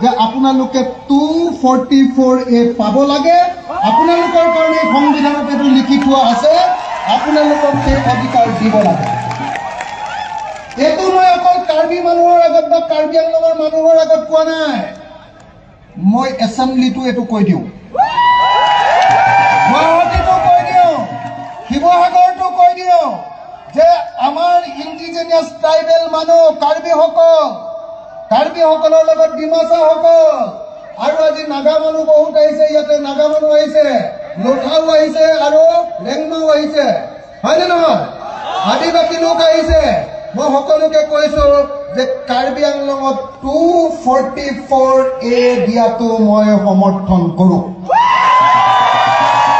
যে আপোনালোকে 244A পাব লাগে। আপোনালোকৰ কাৰণে সংবিধানত এইটো লিখি থোৱা আছে, আপোনালোকক সেই অধিকাৰ দিব লাগে। এইটো মই অকল কাৰ্বি মানুহৰ আগত বা কাৰ্বি আংলঙৰ মানুহৰ আগত কোৱা নাই, মই এছেম্বলিটো এইটো কৈ দিওঁ, গুৱাহাটীতো কৈ দিওঁ, শিৱসাগৰতো কৈ দিওঁ যে আমাৰ ইণ্ডিজিনিয়াছ ট্ৰাইবেল মানুহ কাৰ্বিসকল, কাৰ্বিসকলৰ লগত ডিমাচাসকল, আৰু আজি নাগা মানুহ বহুত আহিছে, ইয়াতে নাগা মানুহ আহিছে, লোথাও আহিছে আৰু ৰেংমাও আহিছে, হয়নে নহয়? আদিবাসী লোক আহিছে। মই সকলোকে কৈছো যে কাৰ্বি আংলঙত 244A দিয়াটো মই সমৰ্থন কৰো।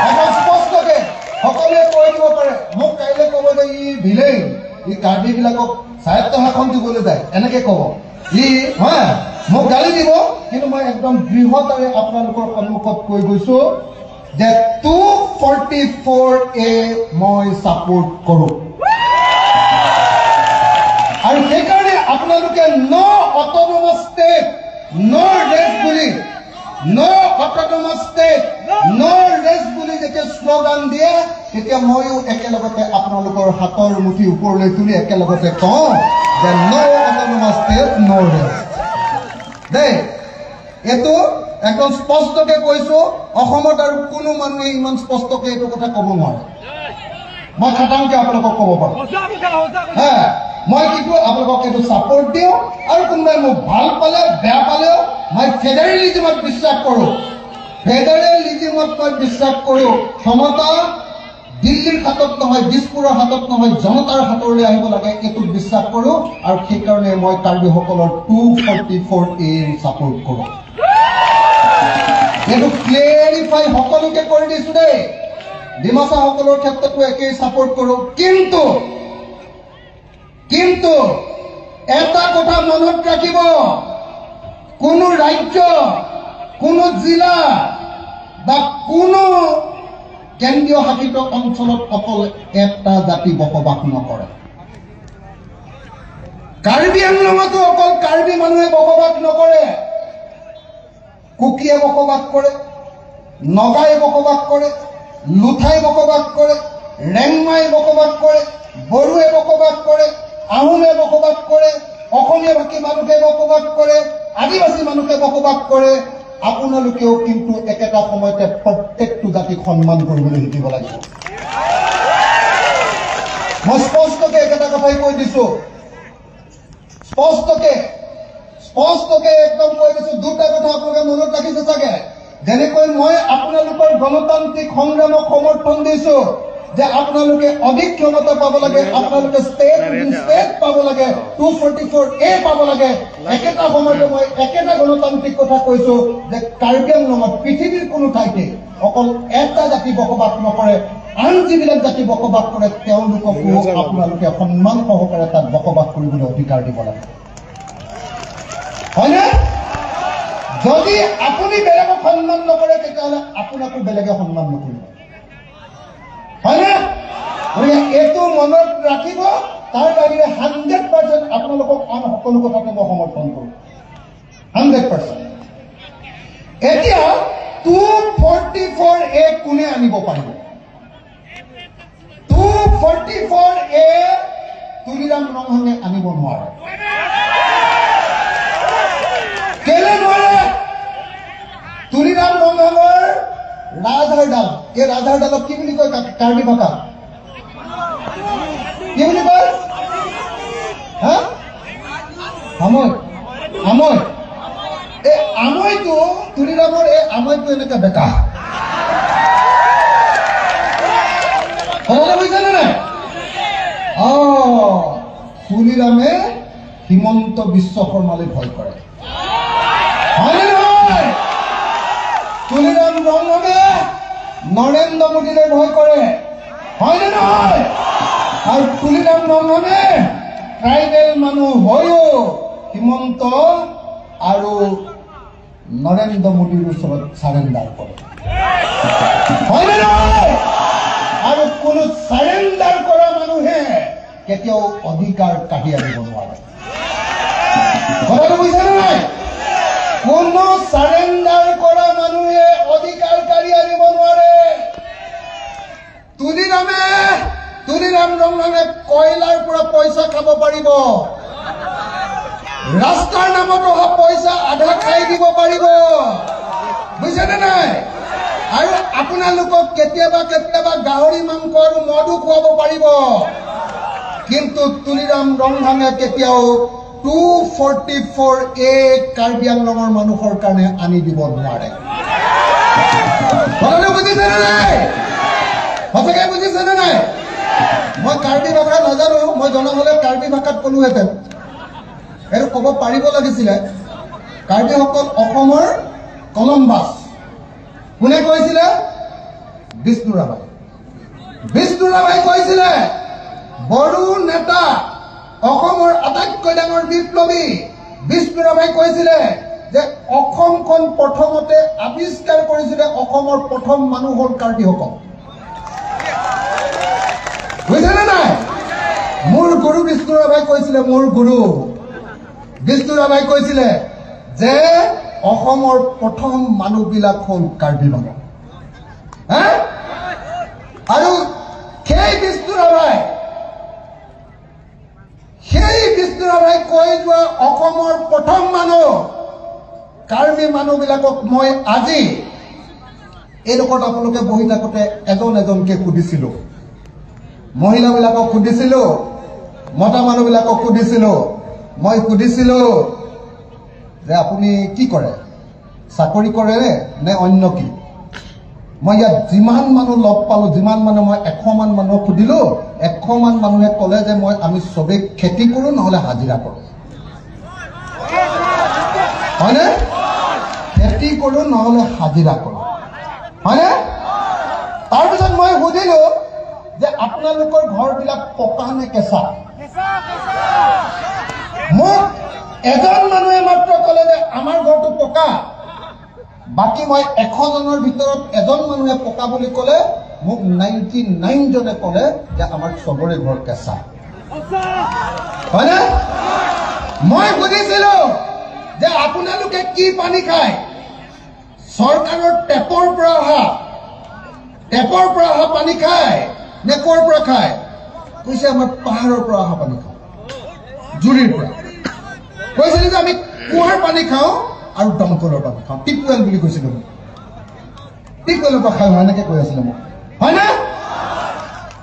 একদম স্পষ্টকে সকলোৱে কৈ দিব পাৰে। মোক কাইলৈ ক'ব যে ই ভিলেইন, ই কাৰ্বি বিলাকক স্বায়ত্ত শাসন দিবলৈ যায়, এনেকে ক'ব ই, হয় মোক গালি দিব, কিন্তু মই একদম দৃঢ়তাৰে আপোনালোকৰ সন্মুখত কৈ গৈছো যে 244A মই ছাপোৰ্ট কৰো। আৰু সেইকাৰণে আপোনালোকে no autonomous state no rest বুলি, no autonomous state no rest বুলি যেতিয়া শ্লোগান দিয়ে, তেতিয়া ময়ো একেলগতে আপোনালোকৰ হাতৰ মুঠি ওপৰলৈ তুলি একেলগতে কওঁ যে no autonomous state no rest দেই। এইটো একদম স্পষ্টকে কৈছো, অসমত আৰু কোনো মানুহে ইমান স্পষ্টকে এইটো কথা ক'ব নোৱাৰে। মই খাটাংকে আপোনালোকক ক'ব পাৰোঁ, হা, মই কিন্তু আপোনালোকক এইটো ছাপোৰ্ট দিওঁ। আৰু কোনোবাই মোক ভাল পালে বেয়া পালেও মই ফেডাৰেলিজিমত বিশ্বাস কৰোঁ, ফেডাৰেলিজিমত মই বিশ্বাস কৰোঁ। ক্ষমতা দিল্লীৰ হাতত নহয়, দিছপুৰৰ হাতত নহয়, জনতাৰ হাতলৈ আহিব লাগে, এইটোত বিশ্বাস কৰোঁ। আৰু সেইকাৰণে মই কাৰ্বিসকলৰ 244A support কৰোঁ। এইটো ক্লেৰিফাই সকলোকে কৰি দিছো দেই। ডিমাচাসকলৰ ক্ষেত্ৰতো একেই ছাপোৰ্ট কৰোঁ। কিন্তু কিন্তু এটা কথা মনত ৰাখিব, কোনো ৰাজ্য, কোনো জিলা বা কোনো কেন্দ্ৰীয় শাসিত অঞ্চলত অকল এটা জাতি বসবাস নকৰে। কাৰ্বি আংলঙতো অকল কাৰ্বি মানুহে বসবাস নকৰে, কুকিয়ে বসবাস কৰে, নগাই বসবাস কৰে, লুথাই বসবাস কৰে, ৰেংমাই বসবাস কৰে, বড়োৱে বসবাস কৰে, আহোমে বসবাস কৰে, অসমীয়া ভাষী মানুহে বসবাস কৰে, আদিবাসী মানুহে বসবাস কৰে। আপোনালোকেও কিন্তু একেটা সময়তে প্ৰত্যেকটো জাতিক সন্মান কৰিবলৈ শিকিব লাগিব। মই স্পষ্টকে একেটা কথাই কৈ দিছো, স্পষ্টকে স্পষ্টকে একদম কৈ দিছো। দুটা কথা আপোনালোকে মনত ৰাখিছে চাগে, যেনেকৈ মই আপোনালোকৰ গণতান্ত্ৰিক সংগ্ৰামক সমৰ্থন দিছো যে আপোনালোকে অধিক ক্ষমতা পাব লাগে, আপোনালোকে ষ্টেট উইদিন ষ্টেট পাব লাগে, 244A পাব লাগে, একেটা সময়তে মই একেটা গণতান্ত্ৰিক কথা কৈছো যে কাৰ্বি আংলঙত পৃথিৱীৰ কোনো ঠাইতে অকল এটা জাতি বসবাস নকৰে, আন যিবিলাক জাতি বসবাস কৰে তেওঁলোককো আপোনালোকে সন্মান সহকাৰে তাত বসবাস কৰিবলৈ অধিকাৰ দিব লাগে, হয়নে? যদি আপুনি বেলেগক সন্মান নকৰে তেতিয়াহ'লে আপোনাকো বেলেগে সন্মান নকৰিব, হয়নে? গতিকে এইটো মনত ৰাখিব। তাৰ বাহিৰে 100% আপোনালোকক আন সকলো কথাতে মই সমৰ্থন কৰোঁ, 100%। এতিয়া 244A কোনে আনিব পাৰিব? 244A Tuliram ৰংহাঙে আনিব নোৱাৰে। কেলে নোৱাৰে? তুলিৰাম ৰংহাঙৰ ৰাজহাড়ডাল, এই ৰাজহাড়ডালক কি বুলি কয় কাৰ্বি ভাষাত? কি বুলি কয়? হা, আমৈ, আমৈ। এই আমৈটো, তুলিৰামৰ এই আমৈটো এনেকে বেকা, কথাটো বুজিছেনে নাই? অ, তুলিৰামে হিমন্ত বিশ্ব শৰ্মালৈ ভয় কৰে, হয়নে নহয়? তুলিৰাম ৰংহাঙে নৰেন্দ্ৰ মোদীলৈ ভয় কৰে, হয়নে নহয়? আৰু তুলিৰাম ৰংহাঙে ট্ৰাইবেল মানুহ হৈও হিমন্ত আৰু নৰেন্দ্ৰ মোদীৰ ওচৰত চাৰেণ্ডাৰ কৰে, হয়নে নহয়? আৰু কোনো চাৰেণ্ডাৰ কৰা মানুহে কেতিয়াও অধিকাৰ কাঢ়ি আনিব নোৱাৰে। কথাটো বুজিছেনে নাই? কোনো চাৰেণ্ডাৰ কৰা মানুহে অধিকাৰ কাঢ়ি আনিব নোৱাৰে। তুলিৰাম ৰংহাঙে কয়লাৰ পৰা পইচা খাব পাৰিব, ৰাস্তাৰ নামত অহা পইচা আধা খাই দিব পাৰিব, বুজিছেনে নাই? আৰু আপোনালোকক কেতিয়াবা কেতিয়াবা গাহৰি মাংস আৰু মদো খুৱাব পাৰিব, কিন্তু তুলিৰাম ৰংহাঙে কেতিয়াও 244A Karbi আংলঙৰ মানুহৰ কাৰণে আনি দিব নোৱাৰে। কথাটো বুজিছেনে নাই? সঁচাকে বুজিছেনে নাই? মই কাৰ্বি ভাষা নাজানো, মই জনা হ'লে কাৰ্বি ভাষাত ক'লোহেঁতেন, এইটো ক'ব পাৰিব লাগিছিলে। কাৰ্বিসকল অসমৰ কলম্বাছ। কোনে কৈছিলে? বিষ্ণু ৰাভাই। বিষ্ণু ৰাভাই কৈছিলে, বড়ো নেতা, অসমৰ আটাইতকৈ ডাঙৰ বিপ্লৱী বিষ্ণু ৰাভাই কৈছিলে যে অসমখন প্ৰথমতে আৱিষ্কাৰ কৰিছিলে, অসমৰ প্ৰথম মানুহ হ'ল কাৰ্বিসকল। বুজিছেনে নাই? মোৰ গুৰু বিষ্ণু ৰাভাই কৈছিলে, মোৰ গুৰু বিষ্ণু ৰাভাই কৈছিলে যে অসমৰ প্ৰথম মানুহবিলাক হ'ল কাৰ্বি মানুহ। আৰু সেই বিষ্ণু ৰাভাই কৈ যোৱা অসমৰ প্ৰথম মানুহ কাৰ্বি মানুহবিলাকক মই আজি এইডোখৰত আপোনালোকে বহি থাকোঁতে এজন এজনকে সুধিছিলো, মহিলাবিলাকক সুধিছিলো, মতা মানুহবিলাকক সুধিছিলো। মই সুধিছিলো যে আপুনি কি কৰে, চাকৰি কৰে নে অন্য কি? মই ইয়াত যিমান মানুহ লগ পালো, যিমান মানুহ, মই 100মান মানুহক সুধিলো, 100মান মানুহে ক'লে যে আমি চবেই খেতি কৰোঁ নহ'লে হাজিৰা কৰোঁ। হয়নে? খেতি কৰোঁ নহ'লে হাজিৰা কৰোঁ, হয়নে? তাৰপিছত মই সুধিলো যে আপোনালোকৰ ঘৰবিলাক পকা নে কেঁচা? মোক এজন মানুহে মাত্ৰ ক'লে যে আমাৰ ঘৰটো পকা। বাকী মই 100জনৰ ভিতৰত এজন মানুহে পকা বুলি ক'লে, মোক 99জনে ক'লে যে আমাৰ চবৰে ঘৰ কেঁচা, হয়নে? মই সুধিছিলো যে আপোনালোকে কি পানী খায়? চৰকাৰৰ টেপৰ পৰা অহা পানী খায় নে ক'ৰ পৰা খায়? কৈছে আমাৰ পাহাৰৰ পৰা অহা পানী খাওঁ, জুৰিৰ পৰা। কৈছিলে যে আমি কুঁৱাৰ পানী খাওঁ আৰু দমকলৰ পানী খাওঁ, টিপৱেল বুলি কৈছিলো মোক, টিপৱেলৰ পৰা খাওঁ, এনেকে কৈ আছিলে মোক, হয়নে?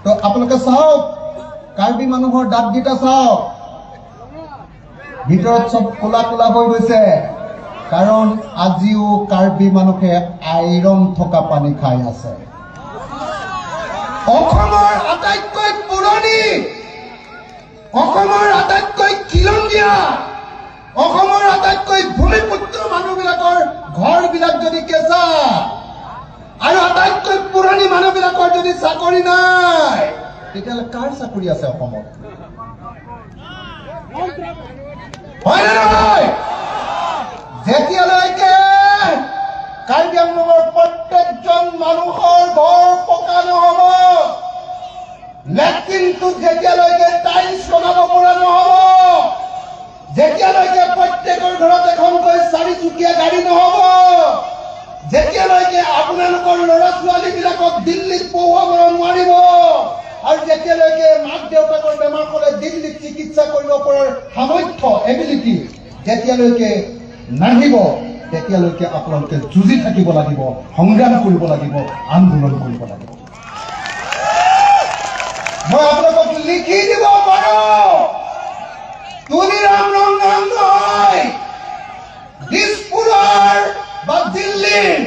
তো আপোনালোকে চাওক, কাৰ্বি মানুহৰ দাঁতকেইটা চাওক, ভিতৰত চব ক'লা ক'লা হৈ গৈছে, কাৰণ আজিও কাৰ্বি মানুহে আইৰণ থকা পানী খাই আছে। অসমৰ আটাইতকৈ পুৰণি, অসমৰ আটাইতকৈ খিলঞ্জীয়া, অসমৰ আটাইতকৈ ভূমিপুত্ৰ মানুহবিলাকৰ ঘৰবিলাক যদি কেঁচা, আৰু আটাইতকৈ পুৰণি মানুহবিলাকৰ যদি চাকৰি নাই, তেতিয়াহ'লে কাৰ চাকৰি আছে অসমত? হয় নে নহয়? যেতিয়ালৈকে কাৰ্বি আংলঙৰ প্ৰত্যেকজন মানুহৰ ঘৰ পকা নহ'ব, লেট্ৰিনটোত যেতিয়ালৈকে টাইলছ লগাব পৰা নহ'ব, যেতিয়ালৈকে প্ৰত্যেকৰ ঘৰত এখনকৈ চাৰিচকীয়া গাড়ী নহ'ব, যেতিয়ালৈকে আপোনালোকৰ ল'ৰা ছোৱালীবিলাকক দিল্লীত পঢ়ুৱাব নোৱাৰিব, আৰু যেতিয়ালৈকে মাক দেউতাকৰ বেমাৰ হ'লে দিল্লীত চিকিৎসা কৰিব পৰাৰ সামৰ্থ্য, এবিলিটি যেতিয়ালৈকে নাহিব, তেতিয়ালৈকে আপোনালোকে যুঁজি থাকিব লাগিব, সংগ্ৰাম কৰিব লাগিব, আন্দোলন কৰিব লাগিব। মই আপোনালোকক লিখি দিব পাৰো, তুলিৰাম ৰংহাং নহয়, দিছপুৰৰ বা দিল্লীৰ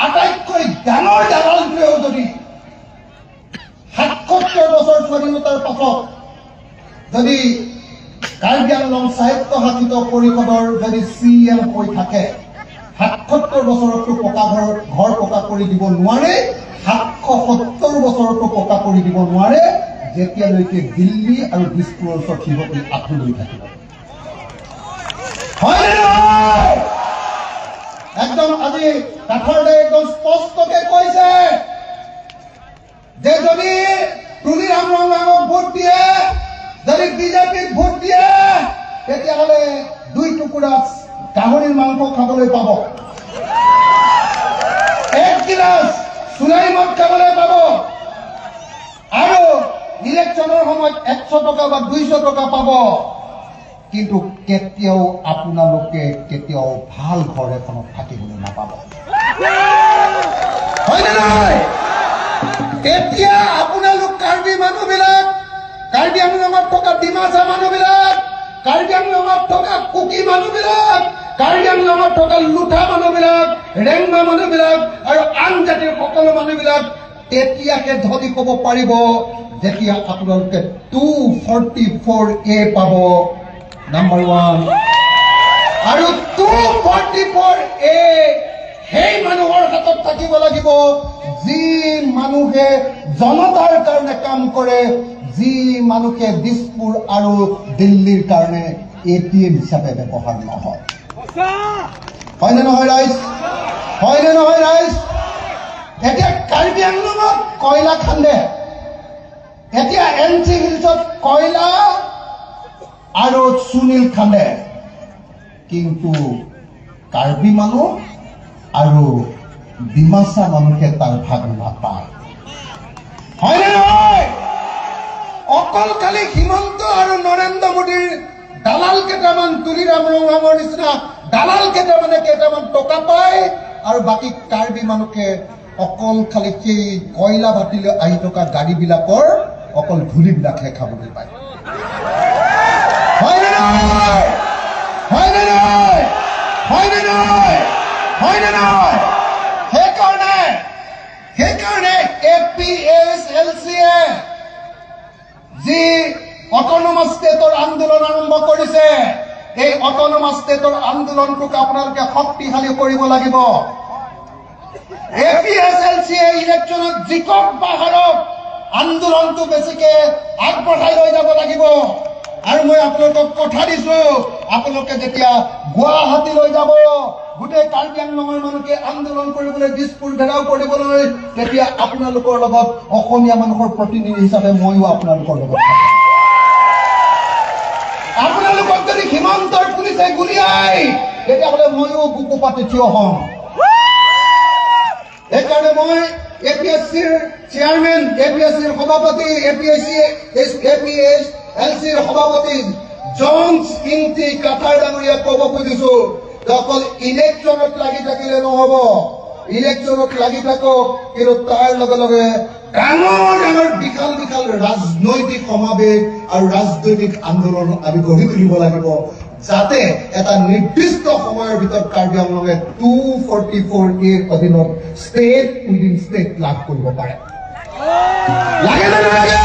আটাইতকৈ ডাঙৰ দালালটোৱেও যদি 77 বছৰ স্বাধীনতাৰ পাছত যদি কাৰ্বি আংলং স্বায়ত্ত শাসিত পৰিষদৰ যদি CM হৈ থাকে, 77 বছৰতো পকা ঘৰ পকা কৰি দিব নোৱাৰে, 770 বছৰতো পকা কৰি দিব নোৱাৰে, যেতিয়ালৈকে দিল্লী আৰু দিছপুৰৰ ওচৰত সিহঁতি আঁঠু লৈ থাকিব। হয় নহয়? একদম আজি কাঠৰদাই একদম স্পষ্টকে কৈছে যে যদি তুলিৰাম ৰংহাঙক ভোট দিয়ে, যদি বিজেপিক ভোট দিয়ে, তেতিয়াহ'লে 2 টুকুৰা গাহৰিৰ মাংস খাবলৈ পাব। চুলাই মদ খাবলৈ পাব, আৰু ইলেকশ্যনৰ সময়ত 100 টকা বা 200 টকা পাব, কিন্তু কেতিয়াও আপোনালোকে কেতিয়াও ভাল ঘৰ এখনত থাকিবলৈ নাপাব। হয়নে নহয়? তেতিয়া আপোনালোক কাৰ্বি মানুহবিলাক, কাৰ্বি আংলঙত থকা ডিমাচা মানুহবিলাক, কাৰ্বি আংলঙত থকা কুকি মানুহবিলাক, কাৰ্বি আংলঙত থকা লুঠা মানুহবিলাক, ৰেংমা মানুহবিলাক আৰু আন জাতিৰ সকলো মানুহবিলাক তেতিয়াহে ধনী ক'ব পাৰিব যেতিয়া আপোনালোকে 244A পাব, নাম্বাৰ 1। আৰু 244A সেই মানুহৰ হাতত থাকিব লাগিব যি মানুহে জনতাৰ কাৰণে কাম কৰে, যি মানুহে দিছপুৰ আৰু দিল্লীৰ কাৰণে ATM হিচাপে ব্যৱহাৰ নহয়। হয়নে নহয় ৰাইজ? হয়নে নহয় ৰাইজ? এতিয়া কাৰ্বি আংলঙত কয়লা খান্দে, এতিয়া এন চি হিলছত কয়লা আৰু সুনীল খান্দে, কিন্তু কাৰ্বি মানুহ আৰু ডিমাচা মানুহে তাৰ ভাগ নাপায়। হয়নে নহয়? অকল খালি হিমন্ত আৰু নৰেন্দ্ৰ মোদীৰ দালাল কেইটামান, তুলিৰাম ৰংহাঙৰ নিচিনা দালাল কেইটামানে কেইটামান টকা পায়, আৰু বাকী কাৰ্বি মানুহকে অকল খালি সেই কয়লা ভাটিলৈ আহি থকা গাড়ীবিলাকৰ অকল ধূলিবিলাকহে খাবলৈ পায়। হয়নে নহয়? হয়নে নহয়? হয়নে নহয়? হয়নে নহয়? সেইকাৰণে APSLC যি অট'নমাছ ষ্টেটৰ আন্দোলন আৰম্ভ কৰিছে, এই অট'নমাছ ষ্টেটৰ আন্দোলনটোক আপোনালোকে শক্তিশালী কৰিব লাগিব। APSLC ইলেকশ্যনত জিকক বা হাৰক আন্দোলনটো বেছিকে আগবঢ়াই লৈ যাব লাগিব। আৰু মই আপোনালোকক কথা দিছো, আপোনালোকে যেতিয়া গুৱাহাটীলৈ যাব, গোটেই কাৰ্বি আংলঙৰ মানুহকে আন্দোলন কৰিবলৈ, দিছপুৰ ঘেৰাও কৰিবলৈ, তেতিয়া আপোনালোকৰ লগত অসমীয়া মানুহৰ প্ৰতিনিধি হিচাপে ময়ো আপোনালোকৰ লগত থাকিম। আপোনালোকক যদি হিমন্তৰ পুলিচে গুলিয়াই, তেতিয়াহ'লে ময়ো বুকু পাতি থিয় হ'ম। সেইকাৰণে মই APSCৰ চেয়াৰমেন, APSCৰ সভাপতি, APSLCৰ সভাপতি জনছ ইংটি কাথাৰ ডাঙৰীয়াক ক'ব খুজিছো, অকল ইলেকশ্যনত লাগি থাকিলে নহ'ব, ইলেকশ্যনত লাগি থাকক, কিন্তু তাৰ লগে লগে ডাঙৰ ডাঙৰ বিশাল বিশাল ৰাজনৈতিক সমাৱেশ আৰু ৰাজনৈতিক আন্দোলন আমি গঢ়ি তুলিব লাগিব, যাতে এটা নিৰ্দিষ্ট সময়ৰ ভিতৰত কাৰ্বি আংলঙে 244A অধীনত ষ্টেট উইদিন ষ্টেট লাভ কৰিব পাৰে। লাগে নে নালাগে?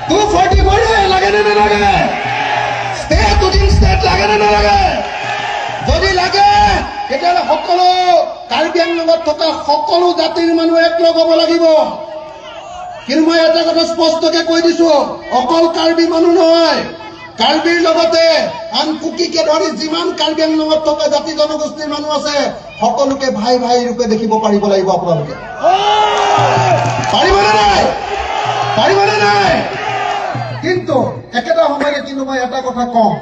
244A লাগে নে নালাগে? ষ্টেট উইদিন ষ্টেট লাগে নে নালাগে? যদি লাগে তেতিয়াহ'লে সকলো কাৰ্বি আংলঙত থকা সকলো জাতিৰ মানুহ একলগ হ'ব লাগিব। কিন্তু মই এটা কথা স্পষ্টকে কৈ দিছো, অকল কাৰ্বি মানুহ নহয়, কাৰ্বিৰ লগতে আন কুকিকে ধৰি যিমান কাৰ্বি আংলঙত থকা জাতি জনগোষ্ঠীৰ মানুহ আছে, সকলোকে ভাই ভাই ৰূপে দেখিব পাৰিব লাগিব। আপোনালোকে পাৰিবনে নাই? পাৰিবনে নাই? কিন্তু একেটা সময়তে কিন্তু মই এটা কথা কওঁ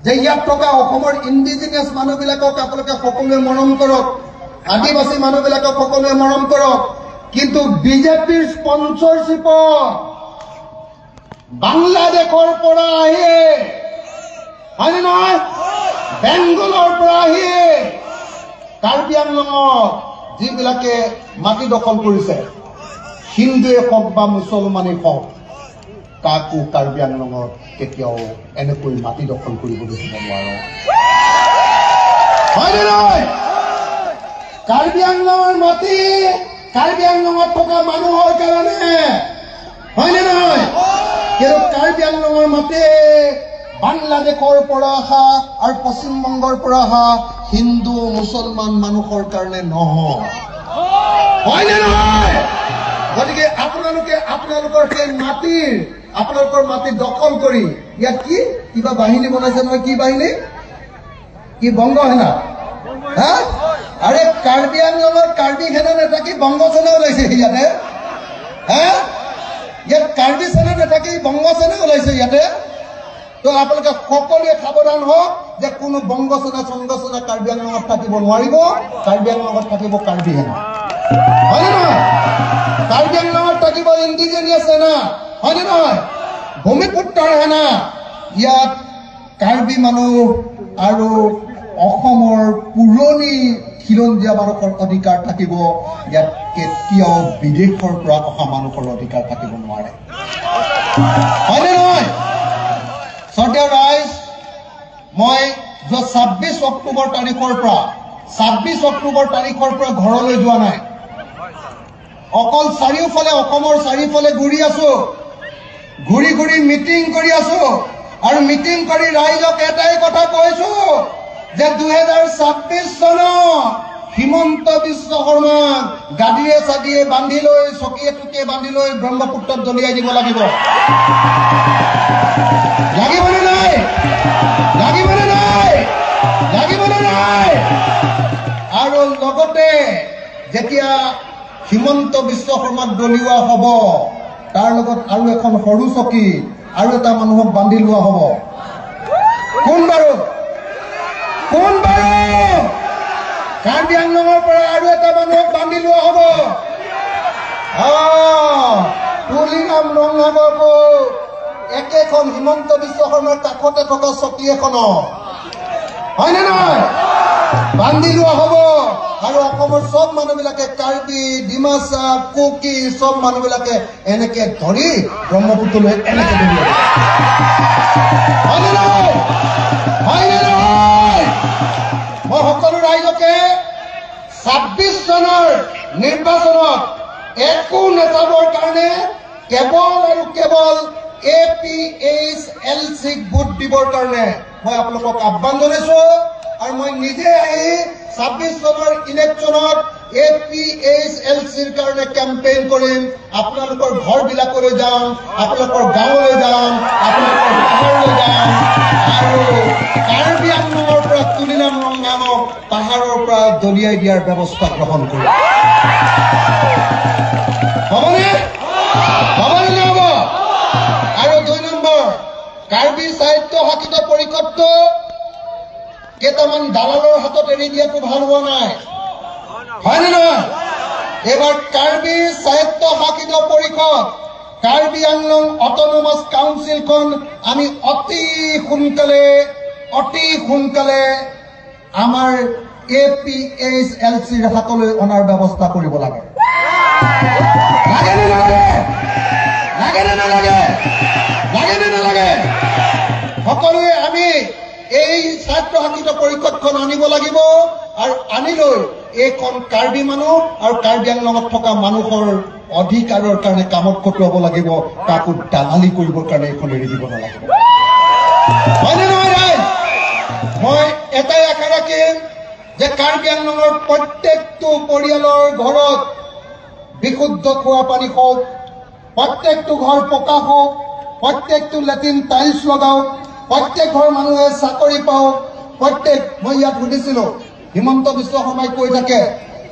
যে ইয়াত থকা অসমৰ ইণ্ডিজিনিয়াছ মানুহবিলাকক আপোনালোকে সকলোৱে মৰম কৰক, আদিবাসী মানুহবিলাকক সকলোৱে মৰম কৰক, কিন্তু বিজেপিৰ স্পনচৰশ্বিপত বাংলাদেশৰ পৰা আহি, হয়নে নহয়, বেংগলৰ পৰা আহি কাৰ্বি আংলঙত যিবিলাকে মাটি দখল কৰিছে, হিন্দুৱে হওক বা মুছলমানেই হওক, কাকো কাৰ্বি আংলঙত কেতিয়াও এনেকৈ মাটি দখল কৰিবলৈ দিব নোৱাৰো। হয়নে নহয়? কাৰ্বি আংলঙৰ মাটি কাৰ্বি আংলঙত থকা মানুহৰ কাৰণে, হয়নে নহয়? কিন্তু কাৰ্বি আংলঙৰ মাটি বাংলাদেশৰ পৰা অহা আৰু পশ্চিমবংগৰ পৰা অহা হিন্দু মুছলমান মানুহৰ কাৰণে নহয়, হয়নে নহয়? গতিকে আপোনালোকে আপোনালোকৰ সেই মাটিৰ, আপোনালোকৰ মাটি দখল কৰি ইয়াত কি কিবা বাহিনী বনাইছে নহয়, কি বাহিনী, কি বংগ সেনা? হা, আৰে কাৰ্বি আংলঙৰ কাৰ্বি সেনা নাথাকি বংগ সেনা ওলাইছে ইয়াতে। হা, ইয়াত কাৰ্বি সেনা নাথাকি বংগ সেনা ওলাইছে ইয়াতে। তো আপোনালোকে সকলোৱে সাৱধান হওক যে কোনো বংগ সেনা চংগ সেনা কাৰ্বি আংলঙত থাকিব নোৱাৰিব, কাৰ্বি আংলঙত থাকিব কাৰ্বি সেনা। হয়নে নহয়? কাৰ্বি আংলঙত থাকিব ইণ্ডিজেনিয়াছ সেনা, হয়নে নহয়? ভূমিপুত্ৰৰ সেনা। ইয়াত কাৰ্বি মানুহ আৰু অসমৰ পুৰণি খিলঞ্জীয়া মানুহৰ অধিকাৰ থাকিব। ইয়াত কেতিয়াও বিদেশৰ পৰা অহা মানুহৰ অধিকাৰ থাকিব নোৱাৰে, হয়নে নহয়? শ্ৰদ্ধেয় ৰাইজ, মই যোৱা 26 অক্টোবৰ তাৰিখৰ পৰা, 26 অক্টোবৰ তাৰিখৰ পৰা ঘৰলৈ যোৱা নাই। অকল চাৰিওফালে, অসমৰ চাৰিওফালে ঘূৰি আছো, ঘূৰি ঘূৰি মিটিং কৰি আছো আৰু মিটিং কৰি ৰাইজক এটাই কথা কৈছো যে 2026 চনত হিমন্ত বিশ্ব শৰ্মাক গাদীয়ে চাদিয়ে বান্ধি লৈ, চকীয়ে টকীয়ে বান্ধি লৈ ব্ৰহ্মপুত্ৰত দলিয়াই দিব লাগিব। লাগিবনে নাই? লাগিবনে নাই? লাগিবনে নাই? আৰু লগতে যেতিয়া হিমন্ত বিশ্ব শৰ্মাক দলিওৱা হ'ব, তাৰ লগত আৰু এখন সৰু চকী আৰু এটা মানুহক বান্ধি লোৱা হ'ব। কোন বাৰু? কোন বাৰু? কাৰ্বি আংলঙৰ পৰা আৰু এটা মানুহক বান্ধি লোৱা হ'ব। তুলিৰাম ৰংহাঙকো একেখন হিমন্ত বিশ্ব শৰ্মাৰ কাষতে থকা চকী এখনত, হয়নে নহয়, বান্ধি লোৱা হ'ব। আৰু অসমৰ চব মানুহবিলাকে, কাৰ্বি, ডিমাচা, কুকি, চব মানুহবিলাকে এনেকে ধৰি ব্ৰহ্মপুত্ৰলৈ এনেকে ধৰি, হয়নে নহয়? হয়নে নহয়? মই সকলো ৰাইজকে 26 চনৰ নিৰ্বাচনত একো নেচাবৰ কাৰণে কেৱল আৰু কেৱল APHLCক ভোট দিবৰ কাৰণে মই আপোনালোকক আহ্বান জনাইছো। আৰু মই নিজে আহি 26 চনৰ ইলেকশ্যনত APHLCৰ কাৰণে কেম্পেইন কৰিম। আপোনালোকৰ ঘৰবিলাকলৈ যাম, আপোনালোকৰ গাঁৱলৈ যাম, আপোনালোকৰ পাহাৰলৈ যাম আৰু কাৰ্বি আংলঙৰ পৰা তুলিৰাম ৰংহাঙক পাহাৰৰ পৰা দলিয়াই দিয়াৰ ব্যৱস্থা গ্ৰহণ কৰিম। হ'বনে? হ'বনে নহ'ব? আৰু 2 নম্বৰ, কাৰ্বি স্বায়ত্ত শাসিত পৰিষদটো কেইটামান দালালৰ হাতত এৰি দিয়াটো ভাল হোৱা নাই, হয়নে নহয়? এইবাৰ কাৰ্বি স্বায়ত্ত শাসিত পৰিষদ, কাৰ্বি আংলং অট'নমাছ কাউন্সিলখন আমি অতি সোনকালে, অতি সোনকালে আমাৰ APHLCৰ হাতলৈ অনাৰ ব্যৱস্থা কৰিব লাগে। লাগে নে নালাগে? লাগে নে নালাগে? লাগে নে নালাগে? সকলোৱে আমি এই স্বায়ত্তশাসিত পৰিষদখন আনিব লাগিব আৰু আনি লৈ এইখন কাৰ্বি মানুহ আৰু কাৰ্বি আংলঙত থকা মানুহৰ অধিকাৰৰ কাৰণে কামত খটুৱাব লাগিব। কাকো দালালি কৰিবৰ কাৰণে এইখন এৰি দিব নালাগিব, হয়নে নহয় ৰাইজ? মই এটাই আশা ৰাখিম যে কাৰ্বি আংলঙৰ প্ৰত্যেকটো পৰিয়ালৰ ঘৰত বিশুদ্ধ খোৱা পানী হওক, প্ৰত্যেকটো ঘৰ পকা হওক, প্ৰত্যেকটো লেট্ৰিন টাইলছ লগাওক, প্ৰত্যেক ঘৰ মানুহে চাকৰি পাওক। প্ৰত্যেক, মই ইয়াত সুধিছিলো, হিমন্ত বিশ্ব শৰ্মাই কৈ থাকে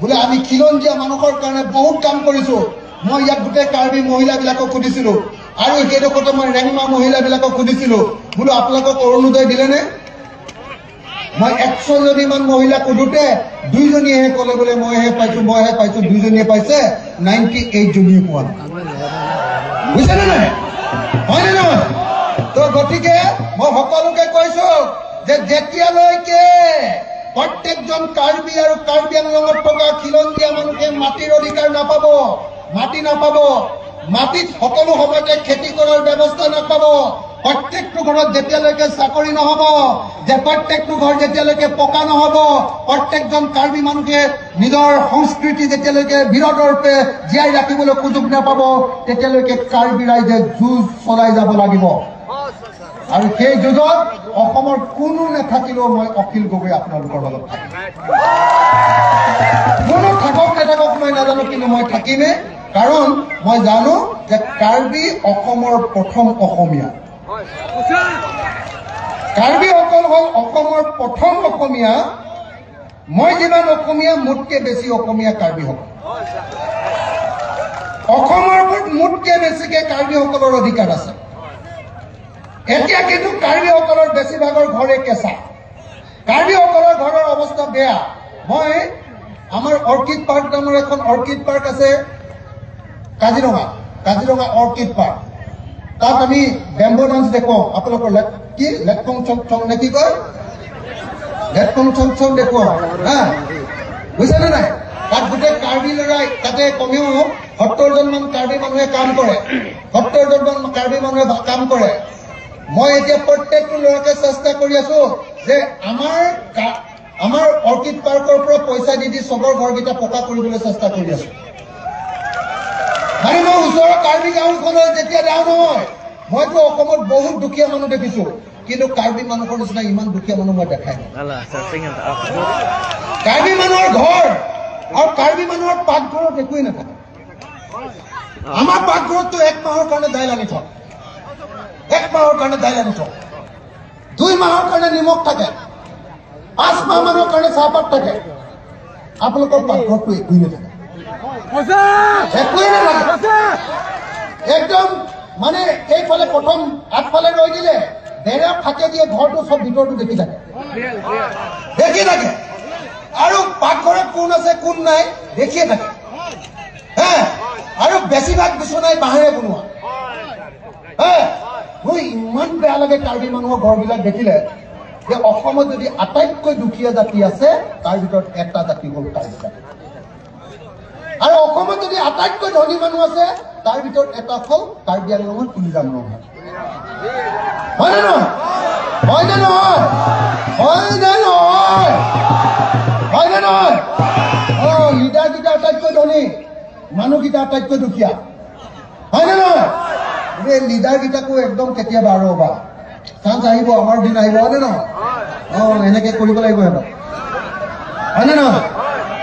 বোলে আমি খিলঞ্জীয়া মানুহৰ কাৰণে বহুত কাম কৰিছো। মই ইয়াত গোটেই কাৰ্বি মহিলাবিলাকক সুধিছিলো আৰু সেইডোখৰতে মই ৰেংমা মহিলাবিলাকক সুধিছিলো, বোলো আপোনালোকক অৰুণোদয় দিলেনে? মই 100 জনীমান মহিলাক সোধোতে 2জনীয়েহে ক'লে বোলে মইহে পাইছো, মইহে পাইছো, 2জনীয়ে পাইছে, 98 জনীয়ে পোৱা নাই। বুজিছেনে নাই? হয়নে নহয়? তো গতিকে মই সকলোকে কৈছো যে যেতিয়ালৈকে প্ৰত্যেকজন কাৰ্বি আৰু কাৰ্বি আংলঙত থকা খিলঞ্জীয়া মানুহে মাটিৰ অধিকাৰ নাপাব, মাটি নাপাব, মাটিত সকলো সময়তে খেতি কৰাৰ ব্যৱস্থা নাপাব, প্ৰত্যেকটো ঘৰত যেতিয়ালৈকে চাকৰি নহ'ব, যে প্ৰত্যেকটো ঘৰ যেতিয়ালৈকে পকা নহ'ব, প্ৰত্যেকজন কাৰ্বি মানুহে নিজৰ সংস্কৃতি যেতিয়ালৈকে বীৰদৰ্পে জীয়াই ৰাখিবলৈ সুযোগ নাপাব, তেতিয়ালৈকে কাৰ্বি ৰাইজে যুঁজ চলাই যাব লাগিব। আৰু সেই যুঁজত অসমৰ কোনো নাথাকিলেও মই অখিল গগৈ আপোনালোকৰ লগত থাকিম। কোনো থাকক নাথাকক মই নাজানো, কিন্তু মই থাকিমেই। কাৰণ মই জানো যে কাৰ্বি অসমৰ প্ৰথম অসমীয়া। কাৰ্বিসকল হ'ল অসমৰ প্ৰথম অসমীয়া। মই যিমান অসমীয়া, মোতকে বেছি অসমীয়া কাৰ্বিসকল। অসমৰ ওপৰত মোতকে বেছিকে কাৰ্বিসকলৰ অধিকাৰ আছে। এতিয়া কিন্তু কাৰ্বিসকলৰ বেছিভাগৰ ঘৰে কেঁচা, কাৰ্বিসকলৰ ঘৰৰ অৱস্থা বেয়া। মই আমাৰ অৰ্কিড পাৰ্ক নামৰ এখন অৰ্কিড পাৰ্ক আছে কাজিৰঙা, কাজিৰঙা অৰ্কিড পাৰ্ক। তাত আমি বেম্বো ডান্স দেখুৱাওঁ। আপোনালোকৰ কি লেটকং চং চং নে কি কয়, লেটকং চং চং দেখুৱাওঁ, হা, বুজিছেনে নাই? তাত গোটেই কাৰ্বি ল'ৰাই, তাতে কমেও 70জনমান কাৰ্বি মানুহে কাম কৰে, 70জনমান কাৰ্বি মানুহে কাম কৰে। মই এতিয়া প্ৰত্যেকটো ল'ৰাকে চেষ্টা কৰি আছো যে আমাৰ অৰ্কিড পাৰ্কৰ পৰা পইচা দি দি চবৰ ঘৰকেইটা পকা কৰিবলৈ চেষ্টা কৰি আছো। মানে মই ওচৰৰ কাৰ্বি গাঁওখনত যেতিয়া যাওঁ নহয়, মইতো অসমত বহুত দুখীয়া মানুহ দেখিছো, কিন্তু কাৰ্বি মানুহৰ নিচিনা ইমান দুখীয়া মানুহ মই দেখাই নাই। কাৰ্বি মানুহৰ ঘৰ আৰু কাৰ্বি মানুহৰ পাকঘৰত একোৱেই নাথাকে। আমাৰ পাকঘৰততো এক মাহৰ কাৰণে দাইল আনি থওঁ, এক মাহৰ কাৰণে দাইল আনি থওঁ, 2 মাহৰ কাৰণে নিমখ থাকে, 5 মাহ মানৰ কাৰণে চাহপাত থাকে। আপোনালোকৰ পাকঘৰতটো একোৱেই নাথাকে, একোৱেই নাথাকে একদম। মানে এইফালে প্ৰথম আগফালে ৰৈ দিলে বেৰা ফাঁকে দিয়ে ঘৰটো চব ভিতৰটো দেখি থাকে, দেখি থাকে। আৰু পাকঘৰত কোন আছে কোন নাই দেখিয়ে থাকে, হে। আৰু বেছিভাগ বিচনাই বাঁহেৰে বনোৱা, হে। মোৰ ইমান বেয়া লাগে কাৰ্বি মানুহৰ ঘৰবিলাক দেখিলে যে অসমত যদি আটাইতকৈ দুখীয়া জাতি আছে তাৰ ভিতৰত এটা জাতি হ'ল কাৰ্বি জাতি। আৰু অসমত যদি আটাইতকৈ ধনী মানুহ আছে তাৰ ভিতৰত এটা হ'ল কাৰ্বি আংলঙৰ তুলিৰাম ৰংহাং। হয়নে নহয়? হয়নে নহয়? হয়নে নহয়? হয়নে নহয়? অ, লিডাৰকেইটা আটাইতকৈ ধনী, মানুহকেইটা আটাইতকৈ দুখীয়া, হয়নে নহয়? এই লিডাৰকেইটাকো একদম কেতিয়াবা ৰ'বা চান্স আহিব, আমাৰ দিন আহিব, হয়নে নহয়? অ, এনেকে কৰিব লাগিব সিহঁতক, হয়নে নহয়?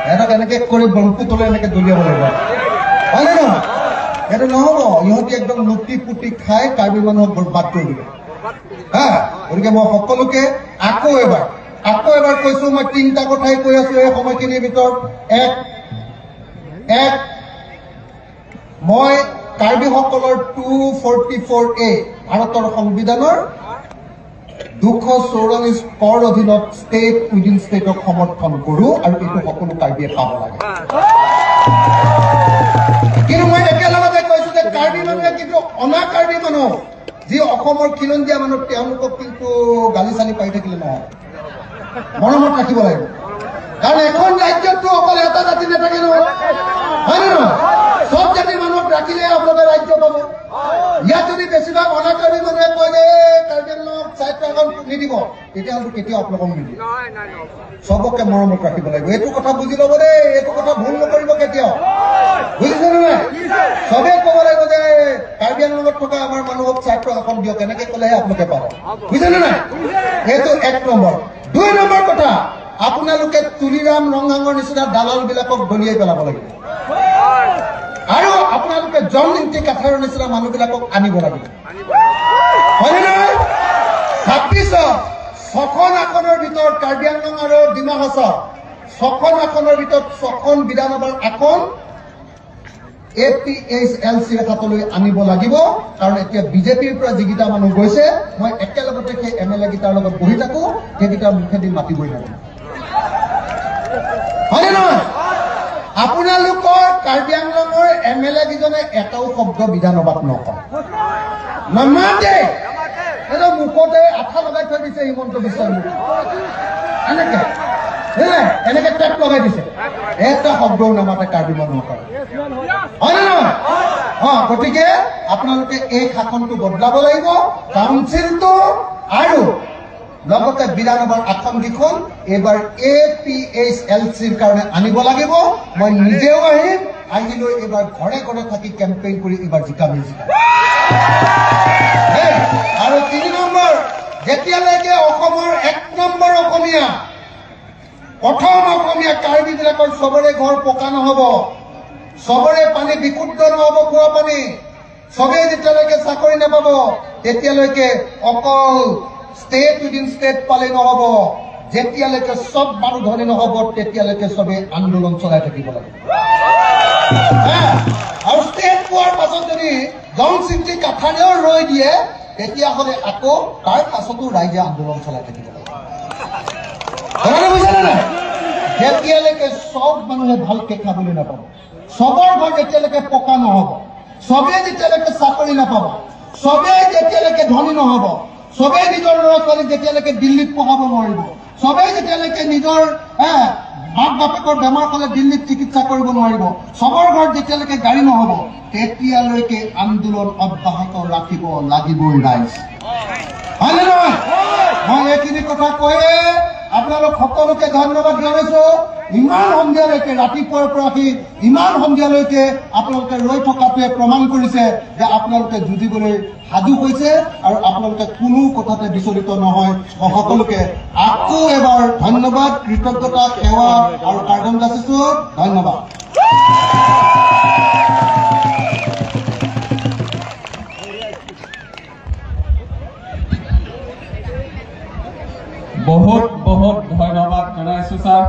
সিহঁতক এনেকে কৰি ব্ৰহ্মপুত্ৰলৈ এনেকে দলিয়াব লাগিব, হয়নে নহয়? সেইটো নহ'ব, ইহঁতি একদম লুটি পুটি খাই কাৰ্বি মানুহক বৰবাদ কৰি দিব, হা। গতিকে মই সকলোকে আকৌ এবাৰ কৈছো, মই 3টা কথাই কৈ আছো এই সময়খিনিৰ ভিতৰত। এক, মই কাৰ্বিসকলৰ 244A ভাৰতৰ সংবিধানৰ 244 কৰ অধীনত ষ্টেট উইদিন ষ্টেটক সমৰ্থন কৰো আৰু এইটো সকলো কাৰ্বিয়ে পাব লাগে। কিন্তু মই একেলগতে কৈছো যে কাৰ্বি মানুহে কিন্তু অনা কাৰ্বি মানুহ, যি অসমৰ খিলঞ্জীয়া মানুহ, তেওঁলোকক কিন্তু গালি চালি পাৰি থাকিলে নহয়, মৰমত ৰাখিব লাগিব। কাৰণ এখন ৰাজ্যততো অকল এটা জাতি নাথাকে নহয়, হয় নে নহয়? চব জাতিৰ মানুহক ৰাখিলে আপোনালোকে ৰাজ্য পাব। ইয়াত যদি বেছিভাগ অনা কাৰ্বি মানুহে কয় যে কাৰ্বি আংলঙক স্বায়ত্তশাসন নিদিব, তেতিয়াহ'লে কেতিয়াও আপোনালোকক নিদিয়ে। চবকে মৰমত ৰাখিব লাগিব, এইটো কথা বুজি ল'ব দেই, এইটো কথা ভুল নকৰিব কেতিয়াও, বুজিছে নে নাই? চবে ক'ব লাগিব যে কাৰ্বি আংলঙত থকা আমাৰ মানুহক স্বায়ত্তশাসন দিয়ক, এনেকে ক'লেহে আপোনালোকে পাব, বুজিছে নে নাই? সেইটো 1 নম্বৰ। 2 নম্বৰ কথা, আপোনালোকে তুলিৰাম ৰংহাঙৰ নিচিনা দালাল বিলাকক দলিয়াই পেলাব লাগিব আৰু আপোনালোকে জন ইংতি কাথাৰৰ নিচিনা মানুহবিলাকক আনিব লাগিব, হয়নে নহয়? 26ত 6খন আসনৰ ভিতৰত কাৰ্বি আংলং আৰু ডিমা হাছাও 6খন আসনৰ ভিতৰত 6খন বিধানসভাৰ আসন APHLCৰ হাতলৈ আনিব লাগিব। কাৰণ এতিয়া বিজেপিৰ পৰা যিকেইটা মানুহ গৈছে, মই একেলগতে সেই MLA কেইটাৰ লগত বহি থাকো, সেইকেইটাৰ মুখেদি মাতিবই লাগিব, হয়নে নহয়? আপোনালোকৰ কাৰ্বি আংলঙৰ MLA কেইজনে এটাও শব্দ বিধানসভাত নকয়, নামাতে, মুখতে আঠা লগাই থৈ দিছে হিমন্ত বিশ্বৰ মুখ, এনেকে এনেকে টেপ লগাই দিছে, এটা শব্দও নামাতে কাৰ্বি মানুহৰ, হয়নে নহয়? অ, গতিকে আপোনালোকে এই শাসনটো বদলাব লাগিব, কাউন্সিলটো আৰু লগতে বিধানসভাৰ আসন কেইখন এইবাৰ APHLCৰ কাৰণে আনিব লাগিব। মই নিজেও আহিম, আহি লৈ এইবাৰ ঘৰে ঘৰে থাকি কেম্পেইন কৰি এইবাৰ জিকামেই জিকাম। আৰু 3 নম্বৰ, যেতিয়ালৈকে অসমৰ 1 নম্বৰ অসমীয়া, প্ৰথম অসমীয়া কাৰ্বি বিলাকৰ চবৰে ঘৰ পকা নহব, চবৰে পানী বিশুদ্ধ নহব, খোৱা পানী, চবেই যেতিয়ালৈকে চাকৰি নাপাব তেতিয়ালৈকে অকল ষ্টেট উইদিন ষ্টেট পালে নহব, যেতিয়ালৈকে চব মানুহ ধনী নহব তেতিয়ালৈকে চবে আন্দোলন চলাই থাকিব লাগিব। আৰু ষ্টেট পোৱাৰ পাছত যদি জন চিন্তি কাঠাৰেও ৰৈ দিয়ে, তেতিয়াহ'লে আকৌ তাৰ পাছতো ৰাইজে আন্দোলন চলাই থাকিব লাগিব। কথাটো বুজিছেনে নাই? যেতিয়ালৈকে চব মানুহে ভালকে খাবলৈ নাপাব, চবৰ ঘৰ যেতিয়ালৈকে পকা নহ'ব, চবেই যেতিয়ালৈকে চাকৰি নাপাব, চবেই যেতিয়ালৈকে ধনী নহ'ব, চবেই নিজৰ ল'ৰা ছোৱালীক যেতিয়ালৈকে দিল্লীত পঢ়াব নোৱাৰিব, চবেই যেতিয়ালৈকে নিজৰ মাক বাপেকৰ বেমাৰ হ'লে দিল্লীত চিকিৎসা কৰিব নোৱাৰিব, চবৰ ঘৰত যেতিয়ালৈকে গাড়ী নহ'ব, তেতিয়ালৈকে আন্দোলন অব্যাহত ৰাখিব লাগিবই ৰাইজ। হয়নে নহয়? মই এইখিনি কথা কৈয়ে আপোনালোক সকলোকে ধন্যবাদ জনাইছো। ইমান সন্ধিয়ালৈকে, ৰাতিপুৱাৰ পৰা আহি ইমান সন্ধিয়ালৈকে আপোনালোকে ৰৈ থকাটোৱে প্ৰমাণ কৰিছে যে আপোনালোকে যুঁজিবলৈ সাজু হৈছে আৰু আপোনালোকে কোনো কথাতে বিচলিত নহয়। মই সকলোকে আকৌ এবাৰ ধন্যবাদ, কৃতজ্ঞতা, সেৱা আৰু কাৰ্ডন যাচিছো। ধন্যবাদ। বহুত বহুত ধন্যবাদ জনাইছো ছাৰ।